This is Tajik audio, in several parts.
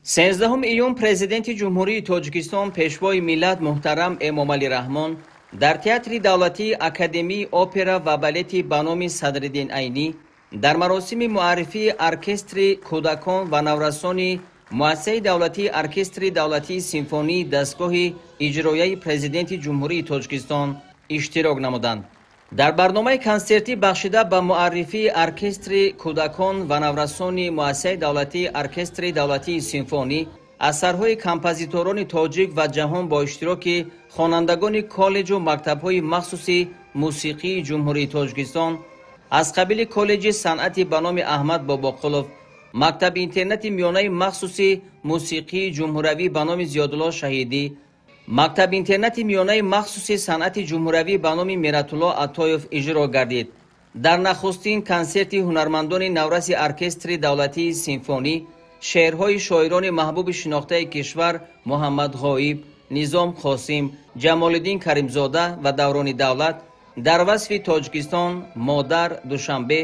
13 июн Президенти Ҷумҳурии Тоҷикистон, Пешвои миллат муҳтарам Эмомалӣ Раҳмон дар Театри давлатии Академии опера ва балети ба номи Садриддин Айнӣ дар маросими муаррифии оркестри кӯдакон ва наврасони Муассисаи давлатии Оркестри давлатии симфонии дастгоҳи иҷрояи Президенти Ҷумҳурии Тоҷикистон иштирок намуданд. Дар барномаи консертӣ, бахшида ба муаррифии оркестри кӯдакон ва наврасони Муассисаи давлатии Оркестри давлатии симфонӣ, асарҳои композиторони тоҷик ва ҷаҳон бо иштироки хонандагони коллеҷу мактабҳои махсуси мусиқии Ҷумҳурии Тоҷикистон аз қабили коллеҷи санъати ба номи Аҳмад Бобоқулов, мактаби интернати миёнаи махсуси мусиқии ҷумҳуравӣ ба номи Зиёдулло Шаҳидӣ, мактаби интернати миёнаи махсуси санъати ҷумҳуравӣ ба номи Мератулло Атоев иҷро гардид. Дар нахустин консерти ҳунармандони навраси оркестри давлатии симфонӣ шеърҳои шоирони маҳбуби шинохтаи кишвар Муҳаммад Ғоиб, Низом Қосим, Ҷамолиддин Каримзода ва Даврони Давлат дар васфи Тоҷикистон, модар, Душанбе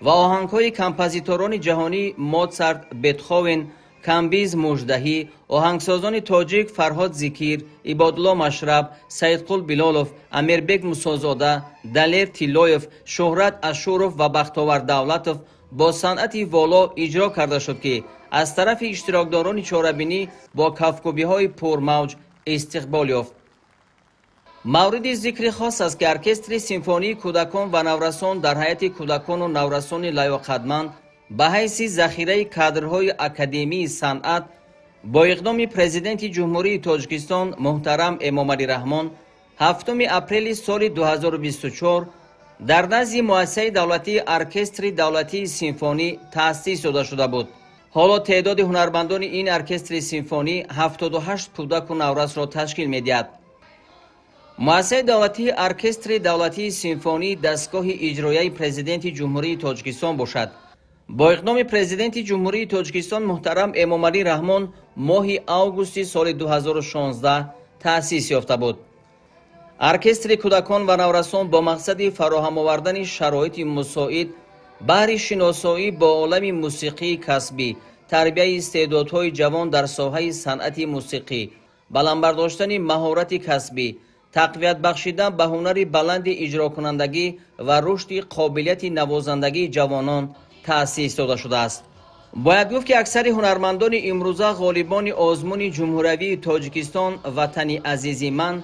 ва оҳангҳои композиторони ҷаҳонӣ Моцарт, Бетховен, Камбиз Муждаҳӣ, оҳангсозони тоҷик Фарҳод Зикир, Ибодулло Машраб, Саидқул Билолов, Амирбек Мусозода, Далер Тиллоев, Шӯҳрат Ашуров ва Бахтовар Давлатов бо санъати воло иҷро карда шуд, ки аз тарафи иштирокдорони чорабинӣ бо кафкӯбиҳои пурмавҷ истиқбол ёфт. Мавриди зикри хос аст, ки оркестри симфонии кӯдакон ва наврасон дар ҳайати кӯдакону наврасони лаёқатманд ба ҳайси захираи кадрҳои Академияи санъат бо иқдоми Президенти Ҷумҳурии Тоҷикистон муҳтарам Эмомалӣ Раҳмон 7 апрели соли 2024 дар назди Муассисаи давлатии Оркестри давлатии симфонӣ таъсис дода шуда буд. Ҳоло теъдоди ҳунармандони ин оркестри симфонӣ 78 кӯдаку наврасро ташкил медиҳад. Муассисаи давлатии Оркестри давлатии симфонии дастгоҳи иҷрояи Президенти Ҷумҳурии Тоҷикистон бошад, бо иқдоми Президенти Ҷумҳурии Тоҷикистон муҳтарам Эмомалӣ Раҳмон моҳи августи соли 2016 таъсис ёфта буд. Оркестри кӯдакон ва наврасон бо мақсади фароҳам овардани шароити мусоид баҳри шиносоӣ бо олами мусиқии касбӣ, тарбияи истеъдодҳои ҷавон дар соҳаи санъати мусиқӣ, баланд бардоштани маҳорати касбӣ, тақвият бахшидан ба ҳунари баланди иҷрокунандагӣ ва рушди қобилияти навозандагии ҷавонон таъсис дода шудааст. Бояд гуфт, ки аксари ҳунармандони имрӯза ғолибони озмуни ҷумҳуравии Тоҷикистон «Ватани азизи ман»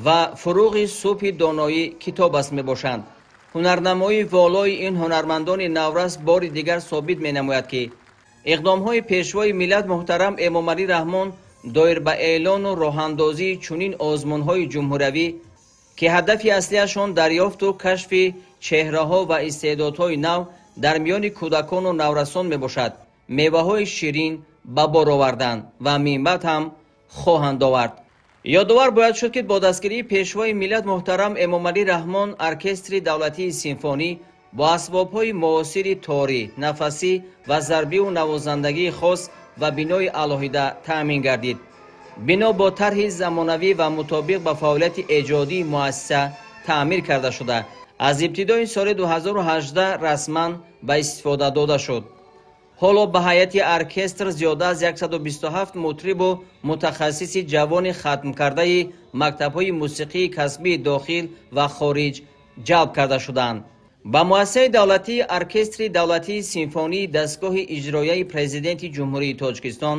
ва «Фуруғи субҳи доноӣ китоб аст» мебошанд. Ҳунарнамоии волои ин ҳунармандони наврас бори дигар собит менамояд, ки иқдомҳои Пешвои миллат муҳтарам Эмомалӣ Раҳмон доир ба эълону роҳандозии чунин озмунҳои ҷумҳуравӣ, ки ҳадафи аслиашон дарёфту кашфи чеҳраҳо ва истеъдодҳои нав дар миёни кӯдакону наврасон мебошад, меваҳои ширин ба бор оварданд ва минбаъд ҳам хоҳанд овард. Ёдовар бояд шуд, ки бо дастгирии Пешвои миллат муҳтарам Эмомалӣ Раҳмон оркестри давлатии симфонӣ бо асбобҳои муосири торӣ, нафасӣ ва зарбиву навозандагии хос ва бинои алоҳида таъмин гардид. Бино бо тарҳи замонавӣ ва мутобиқ ба фаъолияти эҷодии муассиса таъмир карда шуда, аз ибтидои соли 2018 расман ба истифода дода шуд. Ҳоло ба ҳайати оркестр зиёда аз 127 мутрибу мутахассиси ҷавони хатмкардаи мактабҳои мусиқии касбии дохил ва хориҷ ҷалб карда шуданд. Ба Муассисаи давлатии Оркестри давлатии симфонии дастгоҳи иҷрояи Президенти Ҷумҳурии Тоҷикистон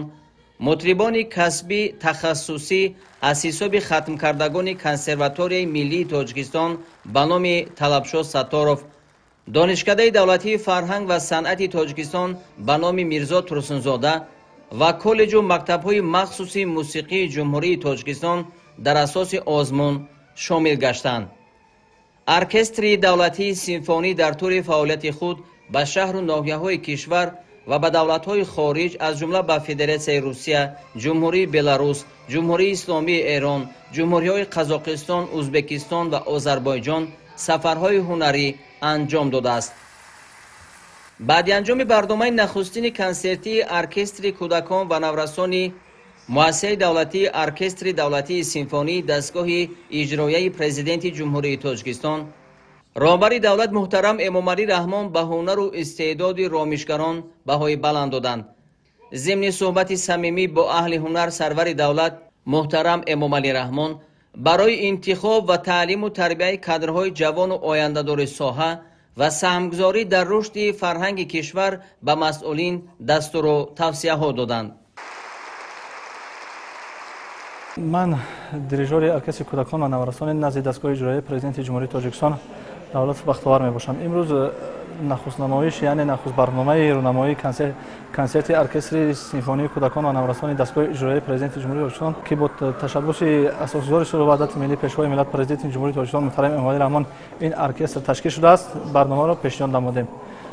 мутрибони касбӣ тахассусӣ аз ҳисоби хатмкардагони Консерваторияи миллии Тоҷикистон ба номи Талабшо Сатторов, Донишкадаи давлатии фарҳанг ва санъати Тоҷикистон ба номи Мирзо Турсунзода ва коллеҷу мактабҳои махсуси мусиқии Ҷумҳурии Тоҷикистон дар асоси озмун шомил гаштанд. Оркестри давлатии симфонӣ дар тӯли фаъолияти худ ба шаҳру ноҳияҳои кишвар ва ба давлатҳои хориҷ, аз ҷумла ба Федератсияи Русия, Ҷумҳурии Беларус, Ҷумҳурии Исломии Эрон, ҷумҳуриҳои Қазоқистон, Ӯзбекистон ва Озарбойҷон сафарҳои ҳунарӣ анҷом додааст. Баъди анҷоми барномаи нахустини консертии оркестри кӯдакон ва наврасони Муассисаи давлатии Оркестри давлатии симфонии дастгоҳи иҷрояи Президенти Ҷумҳурии Тоҷикистон роҳбари давлат муҳтарам Эмомалӣ Раҳмон ба ҳунару истеъдоди ромишгарон баҳои баланд доданд. Зимни суҳбати самимӣ бо аҳли ҳунар сарвари давлат муҳтарам Эмомалӣ Раҳмон барои интихоб ва таълиму тарбияи кадрҳои ҷавону ояндадори соҳа ва саҳмгузорӣ дар рушди фарҳанги кишвар ба масъулин дастуру тавсияҳо доданд. Ман дирижори оркестри кӯдакон ва наврасони назди дастгоҳи иҷроияи Президенти Ҷумҳурии Тоҷикистон Давлатов Бахтовар мебошам. Имрӯз нахустнамоиш, яъне нахуст барномаи рӯнамоии консерти оркестри симфонии кӯдакон ва наврасони дастгоҳи иҷроияи Президенти Ҷумҳурии Тоҷикистон, ки бо ташаббуси асосгузори сулҳу ваҳдати миллӣ, Пешвои миллат, Президенти Ҷумҳурии Тоҷикистон муҳтарам Эмомалӣ Раҳмон ин оркестр ташкил шудааст, барномаро пешниҳод намудем.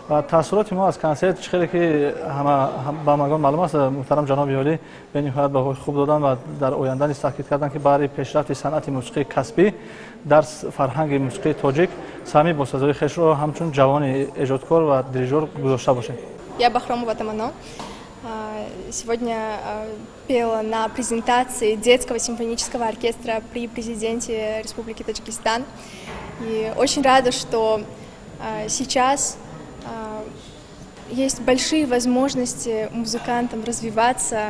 Ва таассуроти мо аз консерт чӣ хеле ки ба ҳамагон маълум аст, муҳтарам ҷаноби олӣ бениҳоят баҳои хуб доданд ва дар оянда низ таъкид карданд, ки баҳри пешрафти санъати мусиқии касбӣ дар фарҳанги мусиқии тоҷик саҳми босазои хешро ҳамчун ҷавони эҷодкор ва дирижёр гузошта бошем. Я Бахромова Тамано. Сегодня пела на презентации детского симфонического оркестра при президенте Республики Таджикистан. И очень рада, что сейчас есть большие возможности музыкантам развиваться,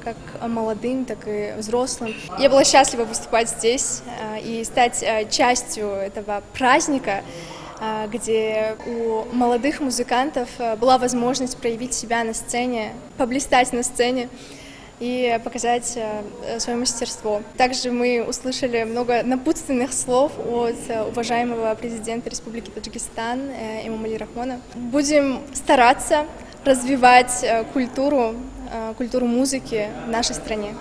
как молодым, так и взрослым. Я была счастлива выступать здесь и стать частью этого праздника, где у молодых музыкантов была возможность проявить себя на сцене, поблистать на сцене и показать свое мастерство. Также мы услышали много напутственных слов от уважаемого президента Республики Таджикистан Эмомали Рахмона. Будем стараться развивать культуру, культуру музыки в нашей стране.